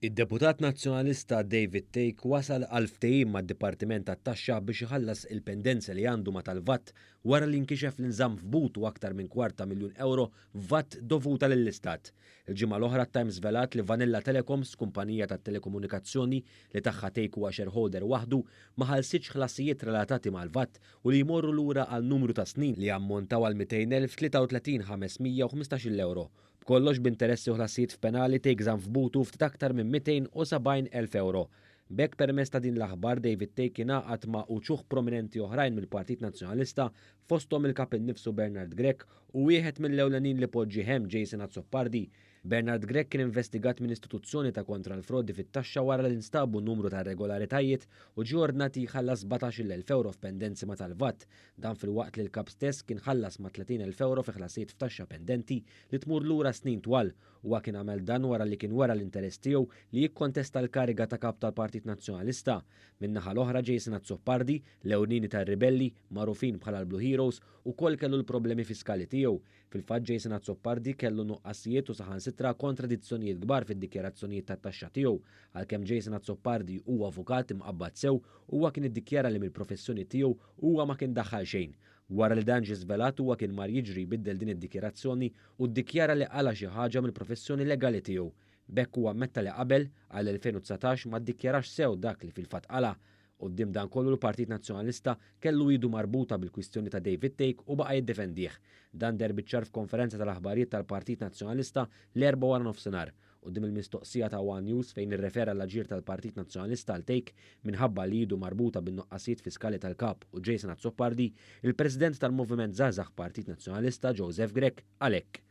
Id-deputat Nazzjonalista David Thake wasal għal ftehim mad-Dipartiment tat-Taxxa biex iħallas il-pendenza li għandu ma' tal-VAT wara li nkixef li nżamm f'butu aktar minn kwart ta' miljun ewro f'VAT dovuta lill-Istat. Il-ġimgħa l-oħra t-Times żvelat li Vanilla Telecoms, kumpanija tat-telekomunikazzjoni li tagħha Thake huwa shareholder waħdu, ma ħallsitx ħlasijiet relatati mal-VAT u li jmorru lura għal numru ta' snin li jammontaw għal 200,033 515-il ewro. B'kollox b'interessi u ħlasijiet f'penali Thake żamm f'butu ftit aktar minn 270,000 ewro. B'hekk permezz ta' din l-aħbar David Thake ingħaqad ma' uċuħ prominenti oħrajn mill-Partit Nazzjonalista fosthom il-Kap innifsu Bernard Grech u wieħed mill-ewlenin li poġġieh hemm Jason Azzopardi. Bernard Grech kien investigat minn istituzzjoni ta' kontra l-frodi fit-taxxa wara li nstabu numru ta' irregolaritajiet u ġie ordnat jħallas 17,000 ewro f'pendenzi ma' tal-VAT. Dan filwaqt li l-Kap stess kien ħallas ma' 30,000 ewro fi ħlasijiet f'taxxa pendenti li tmur lura snin twal. Huwa kien għamel dan wara li kien wera l-interess tiegħu li jikkontesta l-kariga ta' Kap tal-Partit Nazzjonalista. Min-naħa l-oħra Jason Azzopardi, l-ewlieni tar-ribelli, magħrufin bħala l-Blue Heroes, ukoll kellu l-problemi fiskali tiegħu. Fil-fatt Jason Azzopardi kellu nuqqasijiet u saħansitra kontradizzjonijiet kbar fid-dikjarazzjonijiet tat-taxxa tiegħu. Għalkemm Jason Azzopardi huwa avukat imqabbad sew, huwa kien iddikjara li mill-professjoni tiegħu huwa ma kien daħħal xejn. Wara li dan ġie żvelat huwa kien mar jiġri jbiddel din id-dikjarazzjoni u ddikjara li qala' xi ħaġa mill-professjoni legali tiegħu. B'hekk huwa ammetta li qabel, għall-2019 ma ddikjarax sew dak li fil-fatt qala'. Quddiem dan kollu l-Partit Nazzjonalista kellu idu marbuta bil-kwistjoni ta' David Thake u baqa' jiddefendih. Dan deher biċ-ċar f'konferenza tal-aħbarijiet tal-Partit Nazzjonalista l-Erbgħa waranofsinhar. Quddiem il-mistoqsija ta' one News fejn irrefera l-aġir tal-Partit Nazzjonalista għal Thake minħabba li idu marbuta bin-nuqqasijiet fiskali tal-Kap u Jason Azzopardi, il-President tal-Moviment Żgħażagħ Partit Nazzjonalista Joseph Grech qal hekk.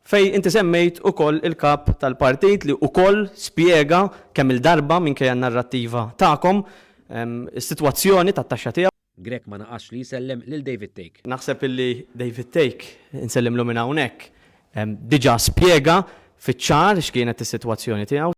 Fejn inti semmejt ukoll il-Kap tal-Partit li ukoll spjega kemm-il darba minkejja n-narrattiva tagħkom is-sitwazzjoni tat-taxxa tiegħu. Grech ma naqasx li jsellem lil David Thake. Naħseb illi David Thake, insellimlu minn hawnhekk, diġà spjega fiċ-ċar x'kienet is-sitwazzjoni tiegħu.